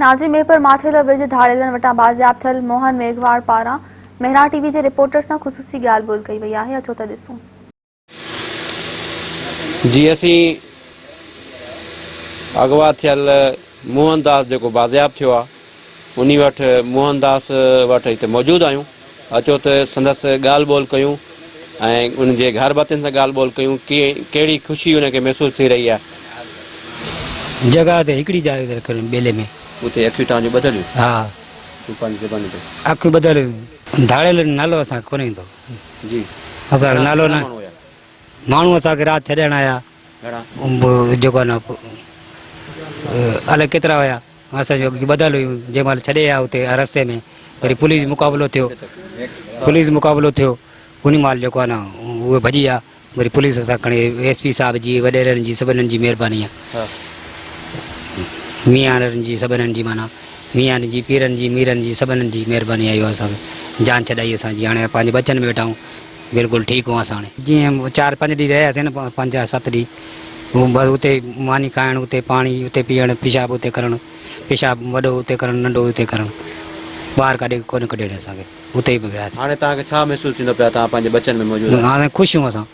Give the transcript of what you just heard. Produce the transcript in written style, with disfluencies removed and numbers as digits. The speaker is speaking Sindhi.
ناظرين ميرپور ماٿيلو ويجهو ڌاڙيلن وٽان بازياب ٿيل موهن ميگهواڙ پاران مهراڻ ٽي وي جي رپورٽر سان خصوصي ڳالهه ٻولهه ڪئي وئي آهي اچو ته ڏسون. جي اسين اغوا ٿيل موهن داس جيڪو بازياب ٿيو آ انهي وٽ موهن داس وٽ هتي موجود آهيون اچو ته سندس ڳالهه ٻولهه ڪيون ۽ ان جي گهر ڀاتين سان ڳالهه ٻولهه ڪيون ڪهڙي خوشي ان کي محسوس ٿي رهي آهي. جڳهه تي هڪڙي جاء تي رکيل هيون ٻيلي ۾. اتي اکيون توهان جون ٻڌل هيون؟ ها. تون پنهنجي زبان تي. اکيون ٻڌل هيون. ڌاڙيل جو نالو اسان کي ڪونه ايندو. جي. اسان کي نالو نه. ماڻهو اسان کي رات ڇڏڻ آيا. گهڻا؟ جيڪو آهي نه الائي ڪيترا هيا. اسان جون اکيون ٻڌل هيون جنهن مهل ڇڏي آيا اتي رستي ۾ وري پوليس مقابلو ٿيو. پوليس مقابلو ٿيو انهي مهل جيڪو آهي نه اهي ڀڄي ويا. وري پوليس اسان کڻي ايس پي صاحب جي وڏيرن جي سڀنن جي مهرباني آ ميانرن جي سڀنن جي معنيٰ ميان جي پيرن جي ميرن جي سڀنن جي مهرباني آ اهو اسان کي جان ڇڏائي اسان جي هاڻي پنهنجي ٻچن ۾ ويٺا آهيون بلڪل ٺيڪ هون اسان هاڻي. جيئن چار پنج ڏينهن رهياسين نه پنج يا ست ڏينهن بس اتي ماني کائڻ اتي پاڻي اتي پيئڻ پيشاب اتي ڪرڻ پيشاب وڏو اتي ڪرڻ ننڍو اتي ڪرڻ ٻاهر ڪاڏي ڪونه ڪڍيو اسان کي. اتي ئي به وياسين. هاڻي توهان کي ڇا محسوس ٿيندو پيا توهان پنهنجي ٻچن ۾ موجود آهيو. هاڻي خوش آهيون اسان.